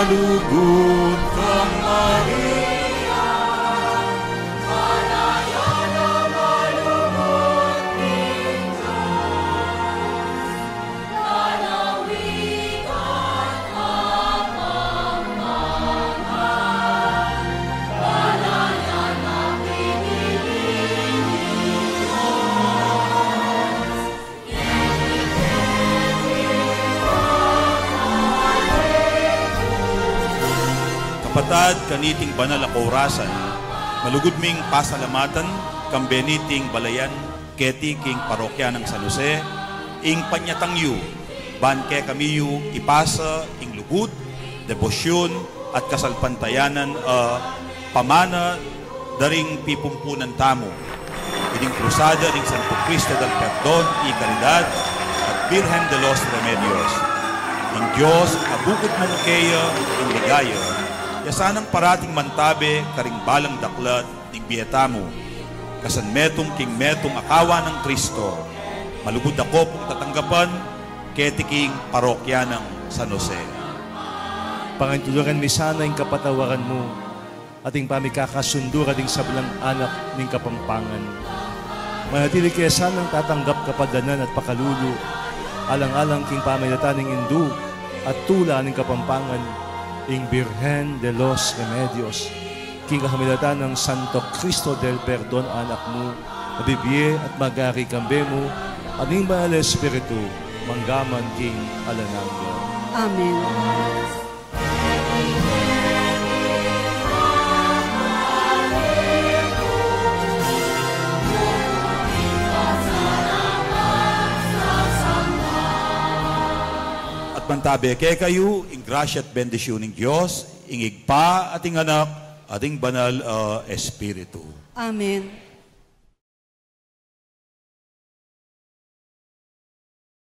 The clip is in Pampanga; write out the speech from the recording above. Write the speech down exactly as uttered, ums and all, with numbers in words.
Lugud kang Maria, Panayana malugud ning Dios, lalawigan Kapampangan, Panayana piniling Dios. Kapatad, kaniting banal a kaurasan, malugud ming pasalamatan kambe niting balayan keti king parokya nang San Jose, ing panyatang yu, ban kekami yu ipasa ing lugud, debosyun, at kasalpantayanan a pamana da ring pipumpunan tamu, ining Krusada ning Santo Cristo del Perdon y Caridad at Virgen de los Remedios. Ing Dios a bukut mung keya ing ligaya, ya sanang parating mantabe karing balang daklat ning bie tamu, kasan metung king metung a kawan nang Cristo. Malugud da ko pung tatanggapan keti king parokya nang San Jose. Pangintuluran mi sana ing kapatawaran mu at ing pamikakasundu ra ding sablang anak ning Kapampangan. Manatili ke sanang tatanggap kapadanan at pakalulu, alang-alang king pamilatan ning Indu at Tula ning Kapampangan, ing Birhen de los Remedios, king kapamilatan nang Santo Cristo del Perdon, Anak mu, mabibie at magari kambe mu, at ning Banal a Espiritu, manggaman king alang angga. Amen. At mantabe kekayu ing grasya at bendisyun ning Dios, ing Ibpa at ing Anak at ing Banal a Espiritu. Amen.